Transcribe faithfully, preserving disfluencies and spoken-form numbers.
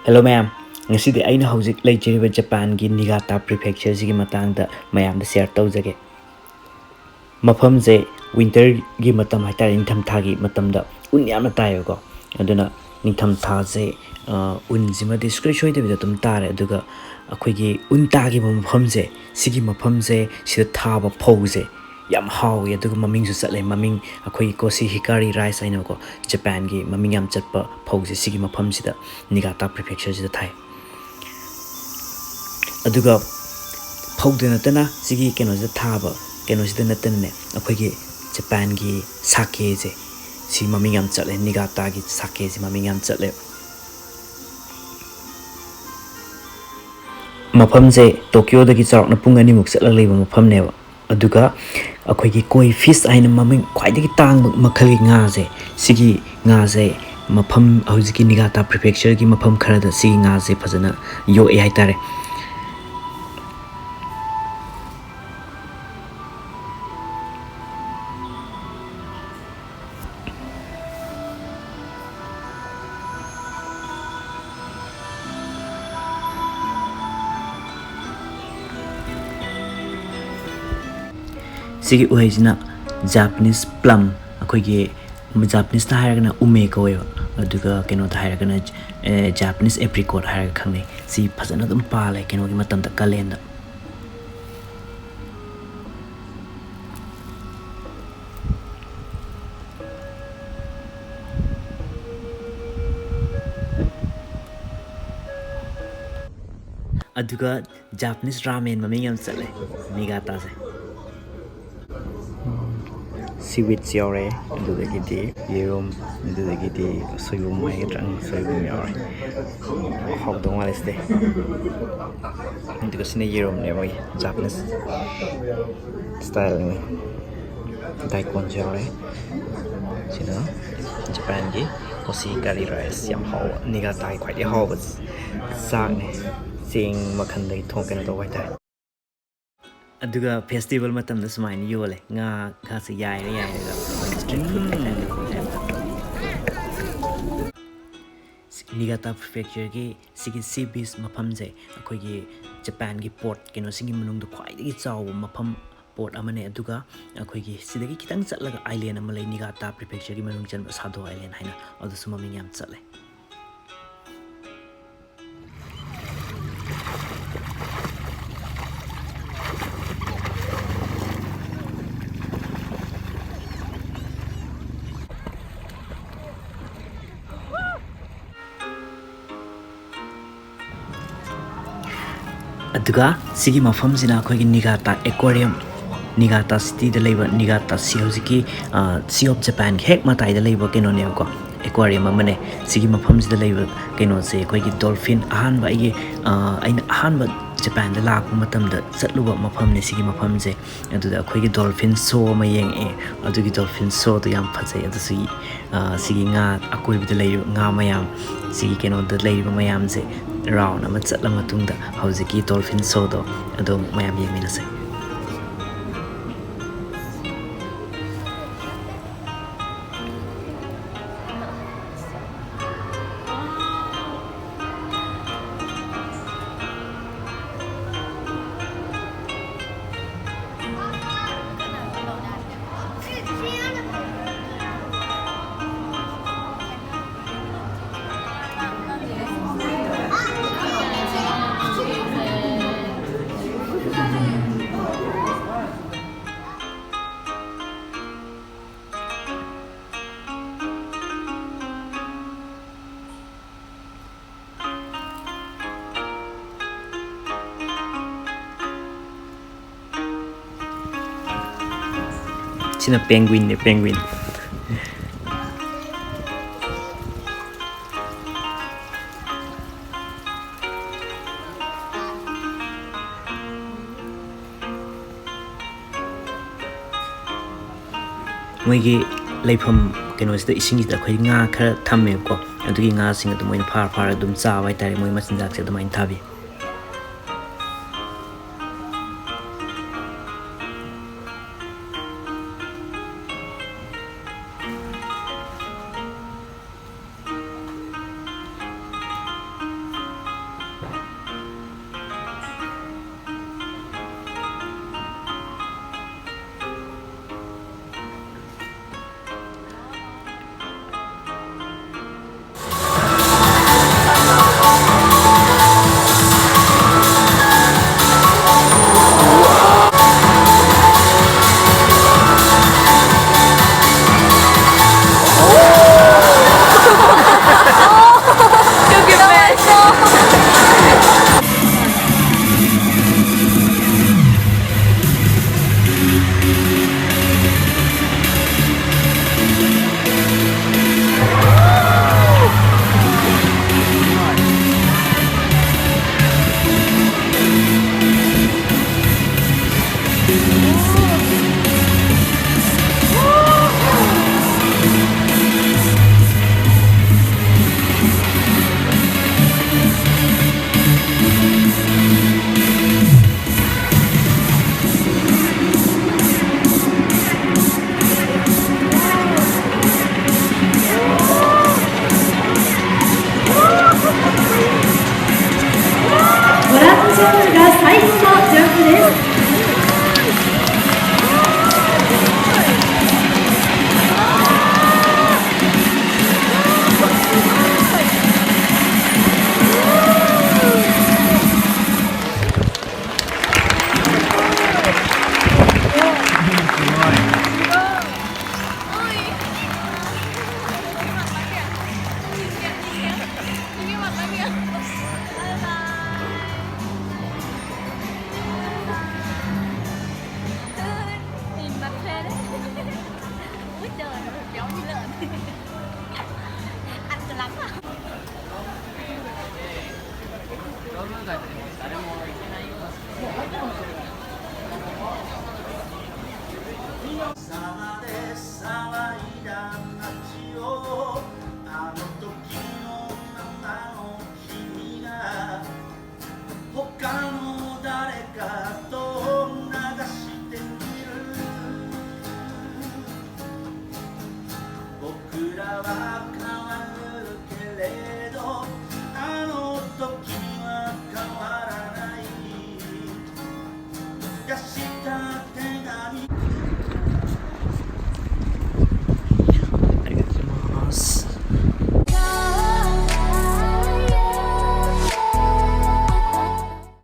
Hello ꯃꯌꯥꯝ, ꯉꯁꯤꯗꯤ ꯑꯩꯅ ꯍꯧꯖꯤꯛ ꯂꯩꯖꯔꯤꯕ ꯖꯄꯥꯟꯒꯤ ꯅꯤꯒꯥꯇꯥ ꯄ꯭ꯔꯤꯐꯦꯛꯆꯔꯁꯤꯒꯤ ꯃꯇꯥꯡꯗ ꯃꯌꯥꯝꯗ ꯁꯤꯌꯔ ꯇꯧꯖꯒꯦ꯫ ꯃꯐꯝꯁꯦ ꯋꯤꯟꯇꯔꯒꯤ ꯃꯇꯝ ꯍꯥꯏꯇꯥꯔꯦ, ꯅꯤꯡꯊꯝꯊꯥꯒꯤ ꯃꯇꯝꯗ ꯎꯟ ꯌꯥꯝꯅ ꯇꯥꯏꯌꯦꯕꯀꯣ꯫ ꯑꯗꯨꯅ ꯅꯤꯡꯊꯝꯊꯥꯁꯦ, ꯑ, ꯎꯟꯁꯤꯃꯗꯤ ꯁꯨꯡꯁꯣꯏ ꯁꯣꯏꯗꯕꯤꯗ ꯑꯗꯨꯝ ꯇꯥꯔꯦ꯫ ꯑꯗꯨꯒ ꯑꯩꯈꯣꯏꯒꯤ ꯎꯟ ꯇꯥꯈꯤꯕ ꯃꯐꯝꯁꯦ, ꯁꯤꯒꯤ ꯃꯐꯝꯁꯦ, ꯁꯤꯗ ꯊꯥꯕ ꯐꯧꯁꯦ ꯌꯥꯝ ꯍꯥꯎꯋꯤ, ꯑꯗꯨꯒ ꯃꯃꯤꯡꯁꯨ ꯆꯠꯂꯦ꯫ ꯃꯃꯤꯡ ꯑꯩꯈꯣꯏꯒꯤ ꯀꯣꯁꯤ ꯍꯤꯀꯥꯔꯤ ꯔꯥꯏꯁ ꯍꯥꯏꯅꯀꯣ, ꯖꯄꯥꯟꯒꯤ ꯃꯃꯤꯡ ꯌꯥꯝ ꯆꯠꯄ ꯐꯧꯁꯦ ꯁꯤꯒꯤ ꯃꯐꯝꯁꯤꯗ, ꯅꯤꯒꯥꯇꯥ ꯄ꯭ꯔꯤꯐꯦꯛꯆꯔꯁꯤꯗ ꯊꯥꯏ꯫ ꯑꯗꯨꯒ ꯐꯧꯗ ꯅꯠꯇꯅ ꯁꯤꯒꯤ ꯀꯩꯅꯣꯁꯤꯗ ꯊꯥꯕ ꯀꯩꯅꯣꯁꯤꯗ ꯅꯠꯇꯅꯅꯦ, ꯑꯩꯈꯣꯏꯒꯤ ꯖꯄꯥꯟꯒꯤ ꯁꯥꯀꯦꯁꯦ, ꯁꯤ ꯃꯃꯤꯡ ꯌꯥꯝ ꯆꯠꯂꯦ꯫ ꯅꯤꯒꯥꯇꯥꯒꯤ ꯁꯥꯀꯦꯁꯦ ꯃꯃꯤꯡ ꯌꯥꯝ ꯆꯠꯂꯦ꯫ ꯃꯐꯝꯁꯦ ꯇꯣꯀꯤꯌꯣꯗꯒꯤ ꯆꯥꯎꯔꯥꯛꯅ ꯄꯨꯡ ꯑꯅꯤꯃꯨꯛ ꯆꯠꯂꯒ ꯂꯩꯕ ꯃꯐꯝꯅꯦꯕ꯫ ꯑꯗꯨꯒ ꯑꯩꯈꯣꯏꯒꯤ ꯀꯣꯏ ꯐꯤꯁ ꯍꯥꯏꯅ ꯃꯃꯤꯡ ꯈ꯭ꯋꯥꯏꯗꯒꯤ ꯇꯥꯡꯕ ꯃꯈꯜꯒꯤ ꯉꯥꯁꯦ, ꯁꯤꯒꯤ ꯉꯥꯁꯦ ꯃꯐꯝ, ꯍꯧꯖꯤꯛꯀꯤ ꯅꯤꯒꯥꯇꯥ ꯄ꯭ꯔꯤꯐꯦꯛꯆꯔꯒꯤ ꯃꯐꯝ ꯈꯔꯗ ꯁꯤꯒꯤ ꯉꯥꯁꯦ ꯐꯖꯅ ꯌꯣꯛꯑꯦ ꯍꯥꯏꯇꯥꯔꯦ꯫ ꯁꯤꯒꯤ ꯎꯍꯩꯁꯤꯅ ꯖꯥꯄꯅꯤꯁ ꯄ꯭ꯂꯝ, ꯑꯩꯈꯣꯏꯒꯤ ꯖꯥꯄꯅꯤꯁꯇ ꯍꯥꯏꯔꯒꯅ ꯎꯃꯦ ꯀꯧꯋꯦꯕ, ꯑꯗꯨꯒ ꯀꯩꯅꯣꯗ ꯍꯥꯏꯔꯒꯅ, ꯑꯦ, ꯖꯥꯄꯅꯤꯁ ꯑꯦꯄ꯭ꯔꯤꯀꯣꯠ ꯍꯥꯏꯔꯒ ꯈꯪꯅꯩ꯫ ꯁꯤ ꯐꯖꯅ ꯑꯗꯨꯝ ꯄꯥꯜꯂꯦ ꯀꯩꯅꯣꯒꯤ ꯃꯇꯝꯗ, ꯀꯥꯂꯦꯟꯗ꯫ ꯑꯗꯨꯒ ꯖꯥꯄꯅꯤꯁ ꯔꯥꯃꯦꯟ ꯃꯃꯤꯡ ꯌꯥꯝ ꯆꯠꯂꯦ ꯅꯤꯒꯥꯇꯥꯁꯦ꯫ ꯁꯤꯋꯤꯠꯁ ꯌꯥꯎꯔꯦ, ꯑꯗꯨꯗꯒꯤꯗꯤ ꯌꯦꯔꯨꯝ, ꯑꯗꯨꯗꯒꯤꯗꯤ ꯁꯣꯏꯕꯨꯝ ꯍꯥꯏꯒꯗ꯭ꯔꯥ, ꯁꯣꯏꯕꯨꯝ ꯌꯥꯎꯔꯦ꯫ ꯍꯥꯎꯗꯧ ꯃꯥꯜꯂꯦ ꯁꯤꯗꯤ꯫ ꯑꯗꯨꯒ ꯁꯤꯅ ꯌꯦꯔꯨꯝꯅꯦ, ꯃꯣꯏꯒꯤ ꯖꯥꯄꯅꯤꯁ ꯁ꯭ꯇꯥꯏꯜꯅꯤ꯫ ꯗꯥꯏꯀꯣꯟꯁꯨ ꯌꯥꯎꯔꯦ꯫ ꯁꯤꯅ ꯖꯄꯥꯟꯒꯤ ꯀꯣꯁꯤ ꯀꯥꯔꯤ ꯔꯥꯏꯁ, ꯌꯥꯝ ꯍꯥꯎꯕ, ꯅꯤꯒꯥꯇꯥꯒꯤ ꯈ꯭ꯋꯥꯏꯗꯒꯤ ꯍꯥꯎꯕ ꯆꯥꯛꯅꯦ꯫ ꯆꯦꯡ ꯃꯈꯜꯗꯒꯤ ꯊꯣꯡ, ꯀꯩꯅꯣ ꯇꯧꯕ ꯍꯥꯏꯇꯥꯔꯦ꯫ ꯑꯗꯨꯒ ꯐꯦꯁꯇꯤꯚꯦꯜ ꯃꯇꯝꯗ ꯁꯨꯃꯥꯏꯅ ꯌꯣꯜꯂꯦ, ꯉꯥ ꯈꯥꯁꯦ ꯌꯥꯏꯔ ꯌꯥꯏꯔꯒ ꯁ꯭ꯇ꯭ꯔꯤꯠ ꯐꯨꯗ ꯍꯥꯏꯇꯥꯔꯦ꯫ ꯅꯤꯒꯥꯇꯥ ꯄ꯭ꯔꯤꯐꯦꯛꯆꯔꯒꯤ ꯁꯤꯒꯤ ꯁꯤ ꯕꯤꯆ ꯃꯐꯝꯁꯦ ꯑꯩꯈꯣꯏꯒꯤ ꯖꯄꯥꯟꯒꯤ ꯄꯣꯔꯠ ꯀꯩꯅꯣꯁꯤꯡꯒꯤ ꯃꯅꯨꯡꯗ ꯈ꯭ꯋꯥꯏꯗꯒꯤ ꯆꯥꯎꯕ ꯃꯐꯝ, ꯄꯣꯔꯠ ꯑꯃꯅꯦ꯫ ꯑꯗꯨꯒ ꯑꯩꯈꯣꯏꯒꯤ ꯁꯤꯗꯒꯤ ꯈꯤꯇꯪ ꯆꯠꯂꯒ ꯑꯥꯏꯂꯦꯟ ꯑꯃ ꯂꯩ, ꯅꯤꯒꯥꯇꯥ ꯄ꯭ꯔꯤꯐꯦꯛꯆꯔꯒꯤ ꯃꯅꯨꯡ ꯆꯟꯕ ꯁꯥꯗꯣ ꯑꯥꯏꯂꯦꯟ ꯍꯥꯏꯅ, ꯑꯗꯨꯁꯨ ꯃꯃꯤꯡ ꯌꯥꯝ ꯆꯠꯂꯦ꯫ ꯑꯗꯨꯒ ꯁꯤꯒꯤ ꯃꯐꯝꯁꯤꯅ ꯑꯩꯈꯣꯏꯒꯤ ꯅꯤꯒꯥꯇꯥ ꯑꯦꯀ꯭ꯋꯥꯔꯤꯌꯝ, ꯅꯤꯒꯥꯇꯥ ꯁꯤꯇꯤꯗ ꯂꯩꯕ ꯅꯤꯒꯥꯇꯥ ꯁꯤ, ꯍꯧꯖꯤꯛꯀꯤ ꯁꯤ ꯑꯣꯐ ꯖꯄꯥꯟꯒꯤ ꯍꯦꯛ ꯃꯇꯥꯏꯗ ꯂꯩꯕ ꯀꯩꯅꯣꯅꯦꯕꯀꯣ, ꯑꯦꯀ꯭ꯋꯥꯔꯤꯌꯝ ꯑꯃꯅꯦ꯫ ꯁꯤꯒꯤ ꯃꯐꯝꯁꯤꯗ ꯂꯩꯕ ꯀꯩꯅꯣꯁꯦ ꯑꯩꯈꯣꯏꯒꯤ ꯗꯣꯜꯐꯤꯟ, ꯑꯍꯥꯟꯕ ꯑꯩꯒꯤ ꯑꯩꯅ ꯑꯍꯥꯟꯕ ꯖꯄꯥꯟꯗ ꯂꯥꯛꯄ ꯃꯇꯝꯗ ꯆꯠꯂꯨꯕ ꯃꯐꯝꯅꯦ ꯁꯤꯒꯤ ꯃꯐꯝꯁꯦ꯫ ꯑꯗꯨꯗ ꯑꯩꯈꯣꯏꯒꯤ ꯗꯣꯜꯐꯤꯟ ꯁꯣ ꯑꯃ ꯌꯦꯡꯉꯛꯑꯦ꯫ ꯑꯗꯨꯒꯤ ꯗꯣꯜꯐꯤꯟ ꯁꯣꯗꯣ ꯌꯥꯝ ꯐꯖꯩ꯫ ꯑꯗꯨꯁꯨ ꯁꯤꯒꯤ ꯉꯥ, ꯑꯀꯣꯏꯕꯗ ꯂꯩꯔꯤꯕ ꯉꯥ ꯃꯌꯥꯝ, ꯁꯤꯒꯤ ꯀꯩꯅꯣꯗ ꯂꯩꯔꯤꯕ ꯃꯌꯥꯝꯁꯦ ꯔꯥꯎꯟ ꯑꯃ ꯆꯠꯂ ꯃꯇꯨꯡꯗ ꯍꯧꯖꯤꯛꯀꯤ ꯗꯣꯜꯐꯤꯟ ꯁꯣꯗꯣ ꯑꯗꯨ ꯃꯌꯥꯝ ꯌꯦꯡꯃꯤꯟꯅꯁꯦ꯫ ꯁꯤꯅ ꯄꯦꯡꯒ꯭ꯋꯤꯟꯅꯦ, ꯄꯦꯡꯒ꯭ꯋꯤꯟ꯫ ꯃꯣꯏꯒꯤ ꯂꯩꯐꯝ ꯀꯩꯅꯣꯁꯤꯗ, ꯏꯁꯤꯡꯁꯤꯗ ꯑꯩꯈꯣꯏ ꯉꯥ ꯈꯔ ꯊꯝꯃꯦꯕꯀꯣ꯫ ꯑꯗꯨꯒꯤ ꯉꯥꯁꯤꯡ ꯑꯗꯨ ꯃꯣꯏꯅ ꯐꯥꯔ ꯐꯥꯔ ꯑꯗꯨꯝ ꯆꯥꯕ ꯍꯥꯏꯇꯥꯔꯦ꯫ ꯃꯣꯏ ꯃꯆꯤꯟꯖꯥꯛꯁꯦ ꯑꯗꯨꯃꯥꯏꯅ ꯊꯥꯕꯤ꯫ Ăn cho lắm à?